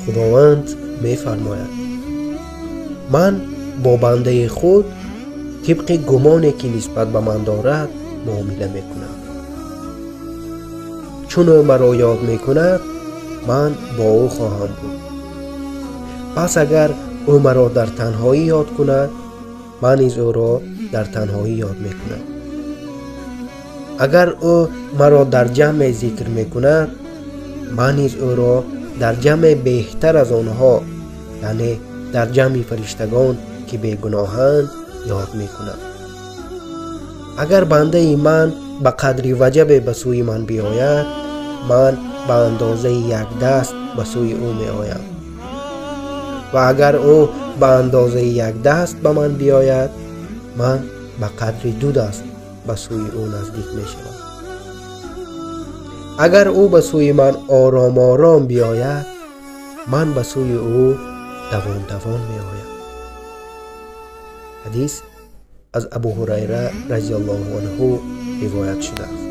Худованд мефармояд: ман бо бандаи худ тибқи гумоне, ки нисбат ба ман дорад, муомила мекунам. Чун ӯ маро ёд мекунад, ман бо ӯ хоҳам буд. Пас агар ӯ маро дар танҳоӣ ёд кунад, ман низ ӯро дар танҳоӣ ёд мекунам. Агар ӯ маро дар ҷамъе зикр мекунад, ман низ ӯро дар ҷамъе беҳтар аз онҳо, яъне дар ҷамъи фариштагон, ки бегуноҳанд, ёд мекунам. Агар бандаи ман ба қадри ваҷабе ба сӯи ман биёяд, ман ба андозаи як даст ба сӯи ӯ меоям. Ва агар ӯ ба андозаи як даст ба ман биёяд, ман ба қадри ду даст ба сӯи ӯ наздик мешавам. Агар ӯ ба сӯи ман ором-ором биёяд, ман ба сӯи ӯ давон-давон меоям. Ҳадис аз Абу Ҳурайра разияллоҳу анҳу ривоят шудааст.